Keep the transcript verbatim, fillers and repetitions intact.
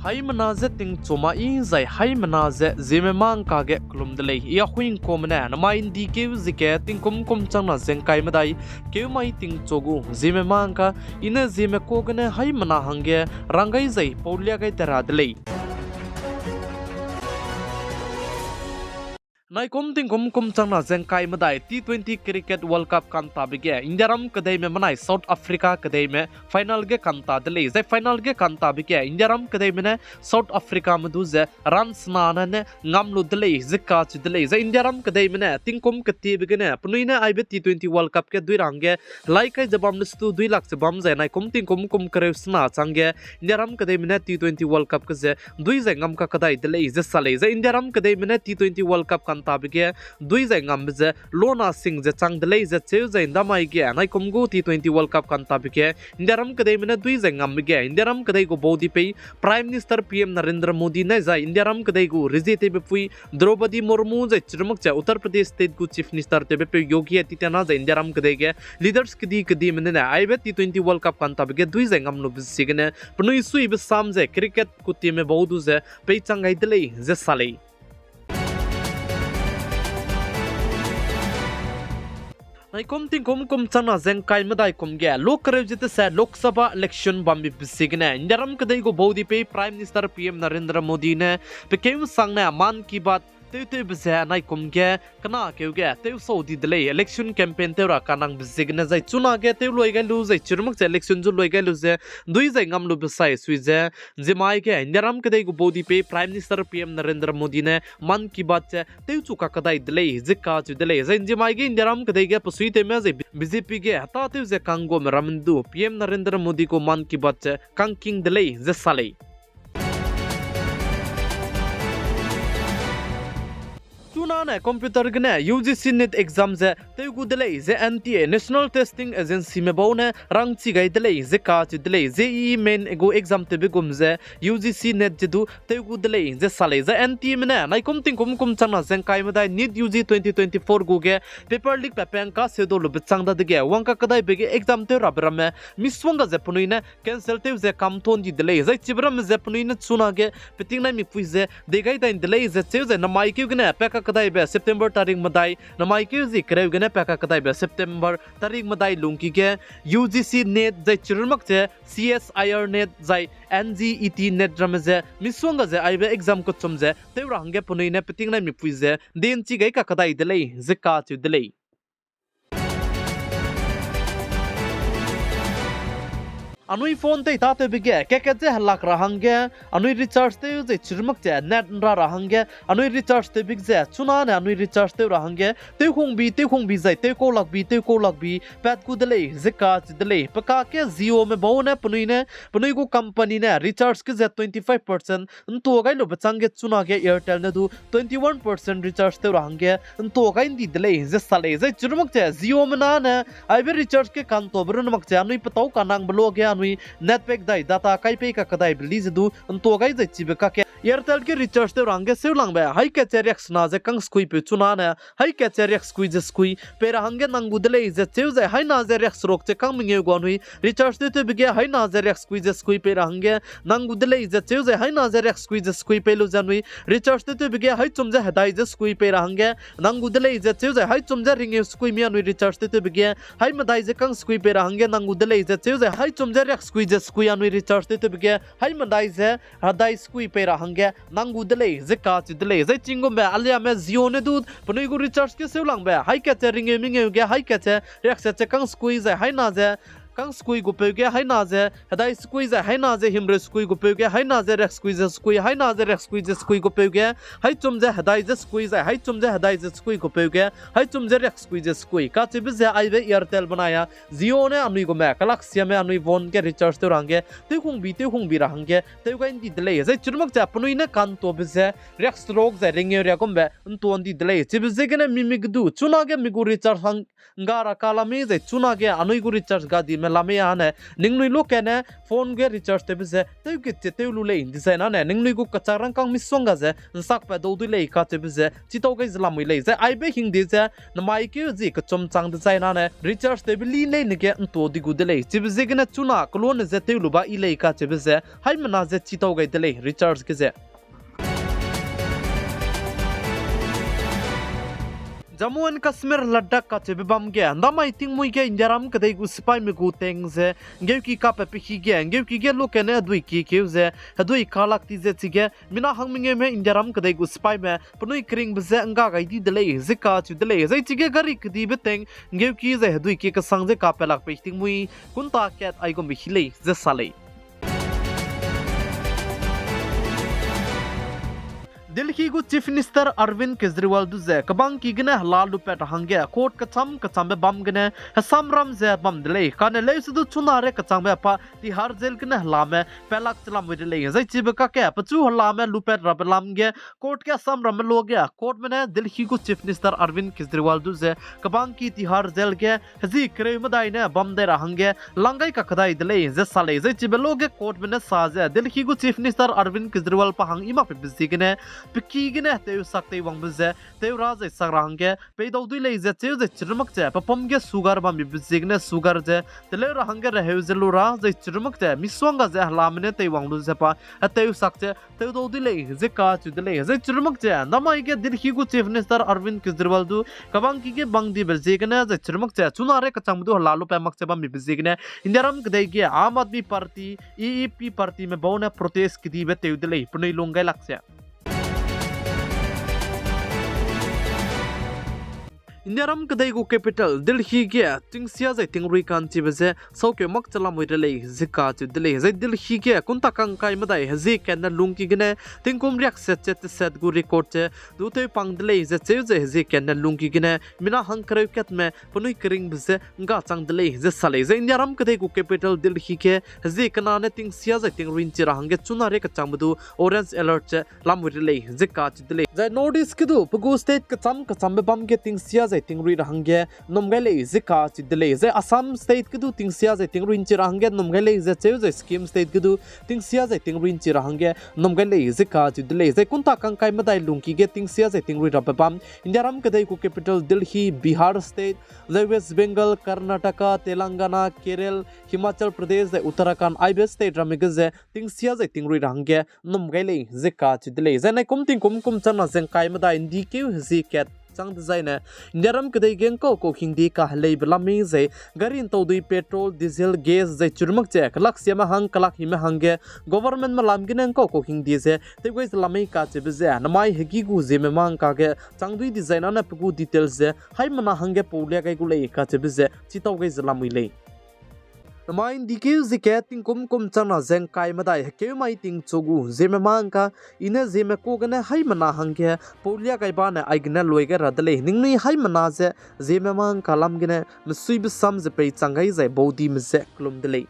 Haimena je tingchu ma i zai haimena ze Zeme mangka ge kelum de lei. I Ahuingkuame ne namai ’ndi keu ziege tingkum kum changna ze ’ngkai medai keu mai tingchu gu Zeme mangka, i ne Zeme ka gene haimena hangge rang gai zai paulia gai te ra de lei. Naikum tingkum kum changna ze ’ngkai medai T twenty Cricket World Cup kantabe ge Indiaram kedeime benai South Africa kedeime final ge kanta de lei. Zai final ge kantabe ge Indiaram kedeime ne South Africame du ze run sena ne ne ngam lu de lei ze kacheu de lei. Zai Indiaram kedeime ne tingkum ketiebe gene penui ne aibe T twenty World Cup ge dui ra hangge helai kai ze bam lestu dui lak ze bam zai naikum tingkum kum kereu sena changge Indiaram kedeime ne T twenty World Cup ge ze dui zai ngam kakadai de lei ze sa lei. Zai Indiaram kedeime ne T twenty World Cup kantabe ge dui zai ngambe ze lona sing ze chang de lei ze cheu zai ’ndamai ge naikum gu T twenty World Cup kantabe ge Indiaram kedeime ne dui zai ngambe ge Indiaram kedei gu baudipei Prime Minister P M Narendra Modi nai zai Indiaram kedei gu rezie tewbe pui Droupadi Murmu zai chirumak ze Uttar Pradesh State gu Chief Minister tewbe peu Yogi Adityanath zai Indiaram kedei ge leaders kedi kedime ne ne aibe T twenty World Cup kantabe ge dui zai ngam lube ziegene penui suibe sam ze cricket gu teamme bau du ze peichang gai de lei ze sa lei. Naikum tingkum kum changna ze ’ngkai medai kum ge lok kereu ze tese Lok Sabha election bambe ziegene Indiaram kedei gu baudipei Prime Minister P M Narendra Modi ne pekeu ’nsang ne Mann Ki Baat tewtewbe ze naikum ge kena keu ge tewsau di de lei. Election campaign tew ra kanangbe ziegene zai chunage tew lui gai lu zai chirumak ze election zu lui gai lu ze dui zai ngam lube sai sui ze ’nzimai ge Indiaram kedei gu baudipei Prime Minister P M Narendra Modi ne Mann Ki Baat ze tewchu kakadai de lei ze kacheu de lei. Zai ’nzimai ge Indiaram kedei ge pesuitewme zai B J P ge hetatew ze kangguame ramme du P M Narendra Modi gu Mann Ki Baat ze kangking de lei ze sa lei. Chunane computer gene U G C NEET exam ze tew gu de lei ze N T A, National Testing Agencyme bau ne rangchi gai de lei ze kacheu de lei. J E E main gu exam tewbe gum ze U G C NEET ze du tew gu de lei ze sa lei. Zai N T Ame ne naikum tingkum kum changna ze ’ngkai medai NEET U G twenty twenty-four gu ge paper leak patpe ’ngkaseu dau lube chang dadege wang kakadaibe ge exam tew rabe ramme misongga ze penui ne cancel tew ze kam ton di de lei. Zai chibe ramme ze penui ne chunage peting naimikpui ze dei gai dai de lei ze cheu zai namai keu gene pa kakadaibe September tarik medai, namai keu zi kereu gene pa kakadaibe September tarik medai lungki ge U G C NEET zai chirumak ze C S I R NEET zai N G E T NEET ramme ze misongga ze aibe exam kechum ze tew ra hangge penui ne peting naimikpui ze denchi gai kakadai de lei ze kacheu de lei. Anui phone tei tatewbe ge kakat ze helak ra hangge, anui recharge tew zai chirumak ze net ’nra ra hangge, anui recharge tewbe ze chunane anui recharge tew ra hangge tewhungbi tewhungbi zai tewkau lakbi tewkau lakbi pat gu de lei ze kacheu de lei. Pe kakge Jio'me bau ne penui ne, penui gu company ne recharge ge ze twenty-five percent ’ntua gai lube changge chunage Airtel ne du twenty-one percent recharge tew ra hangge ’ntua gai ’ndi de lei ze sa lei. Zai chirumak ze Jio'me na ne aibe recharge ge kantabe runne mak ze anui petâu kanangbe luage anui net pack dai data kai pei kakadaibe li ze du ’ntua gai zai chibe kakge Airtel ge recharge tew ra hangge seulangbe hai kat ze riaksena ze kang sekuipeu chunane hai kat ze riaksekui ze sekui pei ra hangge nang gu de lei ze cheu zai haina ze riakseruk ze kang mengeu gu anui recharge tewtewbe ge haina ze riaksekui ze sekui pei ra hangge nang gu de lei ze cheu zai haina ze riaksekui ze sekui pei lu ze anui recharge tewtewbe ge haichum ze hedai ze sekui pei ra hangge nang gu de lei ze cheu zai haichum ze ringeu sekui mi anui recharge tewtewbe ge haimedai ze kang sekui pei ra hangge nang gu de lei ze cheu zai haichum ze riaksekui ze sekui anui recharge tewtewbe ge haimedai ze hedai sekui pei ra hangge nang gu de lei ze kacheu de lei. Zai chigumbe aliame Jio ne du penui gu recharge ge seulangbe hai kat ze ringeu mengeu ge hai kat ze riakset ze kang sekui zai haina ze kang sekui gu peu ge haina ze hedai sekui zai haina ze himreu sekui gu peu ge haina ze riaksekui ze sekui haina ze riaksekui ze sekui gu peu ge haichum ze hedai ze sekui zai haichum ze hedai ze sekui gu peu ge haichum ze riaksekui ze sekui kacheube ze aibe Airtel benai a Jio ne anui gume kalaksiame anui phone ge recharge tew ra hangge tewhungbi tewhungbi ra hangge tew gai ’ndi de lei. Zai chirumak ze penui ne kantabe ze riakseruk zai ringeu riagumbe ’ntua ’ndi de lei. Chibe ziegene mimi ge du chunage mi gu recharge hang ’ngga ra kalame zai chunage anui gu recharge gadime Lamei ane, ningnui lu kane phone ge recharge tewbe ze tew ket ze tew lu lei, dizai nane ningnui gu kachak rangkâng misongga ze nsakpat dau dui lei kacheube ze chitau gai ze lamui lei. Zai aibe hingde ze namai keu zi kechum chang dezai nane recharge tewbe li leine ge ntua di gu de lei. Chibe ziegene chuna keloane ze tew lu ba yi lei kacheube ze haimena ze chitau gai de lei recharge ge ze. Jammu and Kashmir Ladakh kacheube bam ge, ndamai tingmuî ge Indiaram kedei gu sipaime gu teng ze nggeuki kapat pehi ge, nggeuki ge lu kane hedui ki keu ze, hedui kalak ti ze chige, mina hang mengeume Indiaram kedei gu sipaime penui keringbe je ngga gai di de lei ze kacheu de lei. Zai chige gari kedibe teng nggeuki zai hedui ki kesang ze kapatlak pei tingmuî kunta kat aigumbe hi lei ze sa lei. Delhi gu Chief Minister Arvind Kejriwal du ze kebangki gene hela lupat ra hangge court kecham kechambe bam gene hesamram ze bam de lei. Kane leuse du chuna re kechangbe pa Tihar Jail gene helame patlak che lamui de lei. Zai chibe kakge pechu helame lupat rabe lam ge court ge hesamramme luage courtme ne Delhi gu Chief Minister Arvind Kejriwal du ze kebangki Tihar Jail ge hezi kereu medai ne bam dai ra hangge lang gai kakdai de lei ze sa lei. Zai chibe luage courtme ne sa ze Delhi gu Chief Minister Arvind Kejriwal pa hang i mak peibe ziegene pe ki gene tewsak teiwangbe ze tew ra zai sak ra hangge peidau dui lei ze cheu zai chirumak ze pe pum ge sugar bambe ziegene sugar ze teleu ra hangge reheu ze lu ra zai chirumak ze misuangga ze helame ne teiwang lu ze pa hetewsak ze tewdau dui lei ze kacheu de lei. Zai chirumak ze namai ge Delhi gu Chief Minister Arvind Kejriwal du kebangki ge bang dibe ziegene zai chirumak ze chuna re kechangbe du hela lupat mak ze bambe ziegene Indiaram kedei ge Aam Aadmi Party, A A P partyme bau ne protest kedibe tew de lei penui lung gailak ze. Indiaram kedei gu capital Delhi ge tingsia zai tingrui ka'nchibe ze saukeu mak che lamui de lei ze kacheu de lei. Zai Delhi ge kunta kangkai medai hezie katne lungki gene tingkum riakset ze teset gu record ze du tew pang de lei ze cheu ze hezie katne lungki gene mina hangkereu katme penui keringbe ze ngga chang de lei ze sa lei. Zai Indiaram kedei gu capital Delhi ge hezie kena ne tingsia zai tingrui nchi ra hangge chuna re kechangbe du orange alert ze lamui de lei ze kacheu de lei. Zai North East ge du pe gu state kecham kechambe bam ge tingsia zai tingrui ra hangge nnum gai lei ze kacheu de lei. Zai Assam state ge du tingsia zai tingrui nchi ra hangge nnum gai lei ze cheu zai Sikkim state ge du tingsia zai tingrui nchi ra hangge nnum gai lei ze kacheu de lei. Zai kunta kangkai medai lungki ge tingsia zai tingrui rabe bam Indiaram kedei gu capital Delhi, Bihar state, zai West Bengal, Karnataka, Telangana, Kerala, Himachal Pradesh zai Uttarakhand aibe state ramme ge ze tingsia zai tingrui ra hangge nnum gai lei ze kacheu de lei. Zai naikum tingkum kum changna ze ngkai medai ndikeu hezie kat chang dezaine Indiaram kedei ge ngkau kau hingde kaheleibe lam mei zai gari ntaudui petrol, diesel, gas zai chirumak ze kelaksiame hang kelakhime hangge governmentme lam gene ngkau kau hingde ze tewgai ze lam mei kacheube ze namai hegî gu ziemme mangka ge changdui dezaine ne pe gu details ze haimena hangge paulia gai gu lei kacheube ze chitau gai ze lamui lei. Namai ndikeu ziege tingkum kum changna ze ngkai medai hekeu mai tingchu gu ziemme mangka, i ne ziemme ku gene haimena hangge paulia gai bane aigene lui gai ra de lei. Ningnui haimena ze ziemme mangka lam gene mesuibe sam ze peichang gai zai baudime ze kelum de lei.